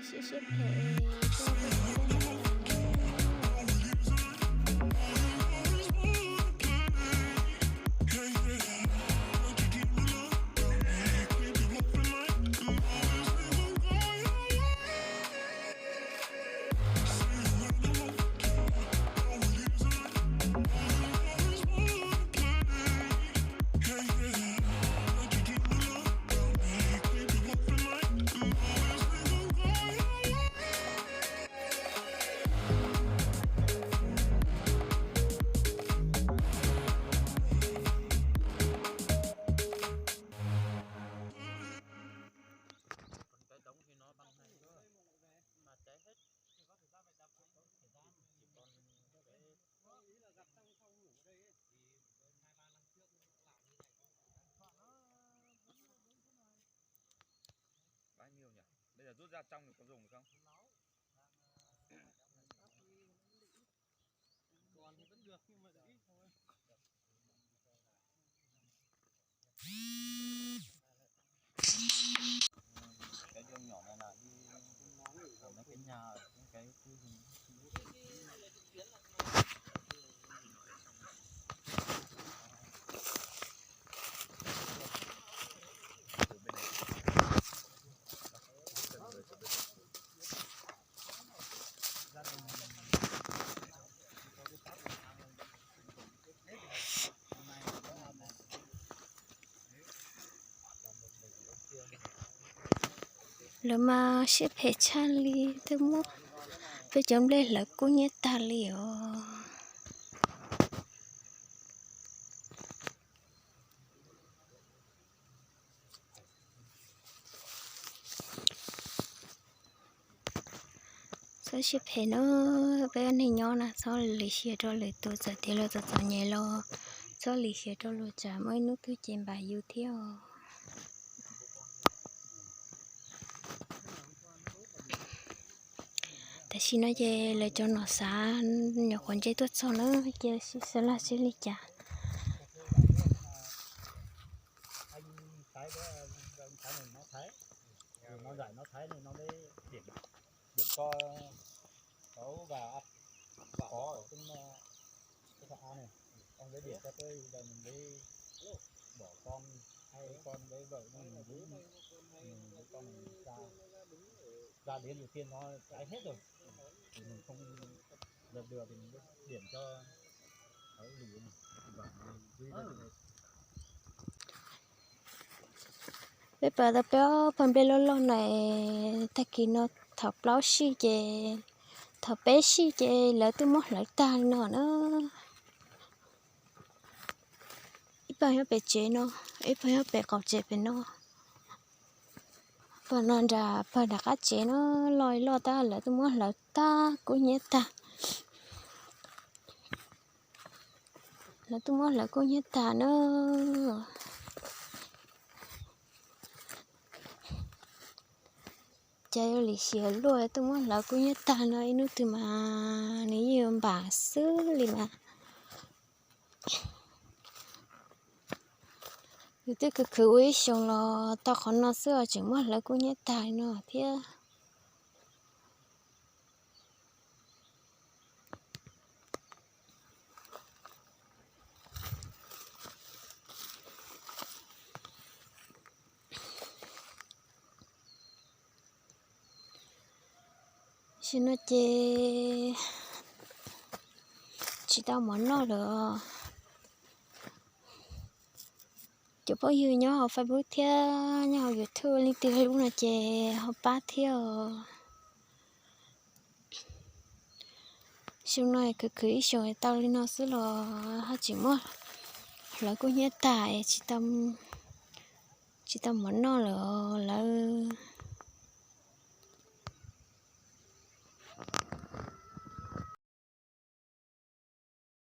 Siab siab phem. Bao nhiêu nhỉ? Bây giờ rút ra trong thì có dùng được không? Còn thì vẫn được nhưng mà ít thôi. Cái đường nhỏ này là đi mấy cái nhà, những cái khu rừng. Lawv mas siab phem tshaj li, twb muab peb cov nplej hlawv kub hnyiab tag li os. Txhob siab phem na, peb ua neeg nyob na txhob lim hiam rau lwm tus, txawm tias luag txom txom nyem los txhob lim hiam rau luag, tsam muaj ib hnub twg ces npam yus thiab os. Tam sim no ces lawv cov nom xav nyuam qhuav nce tuaj txog na, cia sawv laj seb li cas. Điểm cho cháu và phó ở trên, ờ, cái phòng A này. Ông lấy điểm cho tôi, giờ mình lấy bỏ con hay con với vợ mình đúng, mình với con mình ra, ra đến đầu tiên nó cháy hết rồi. Thì mình không dập lửa thì mình mới điểm cho cháu lùi này. Thì bảo mình gửi ra cho. Peb pom tau peb ob pawg nplej loj loj na, tag kis no thaum plaub sij ces, thaum peb sij ces lawv twb muab hlawv tag li no na. Ib pawg nyob pem tsev no, ib pawg nyob pem qaum tsev pem no. Pawg no nram, pawg nram qab tsev no loj loj tab lawv twb muab hlawv tag kub hnyiab tag. Lawv twb muab hlawv kub hnyiab tag na. Cas yuav lim hiam luaj, twb muab hlawv kub hnyiab tag no, ib hnub twg mas nws yeej yuav npam xwb li mas. Yus twb khwv khwv ua ib xyoos los tau qhov no xwb os, tseem muab hlawv kub hnyiab tag no thiab. Tam sim no ces tsis tau mov noj lawm. Cov phooj ywg nyob hauv Facebook thiab nyob hauv YouTube leej twg hlub no ces ho pab thiab os. Xyoo no khwv khwv ib xyoos tau li no xwb los haj tseem muab hlawv kub hnyiab tag, tsis tau mov noj lawm lawv.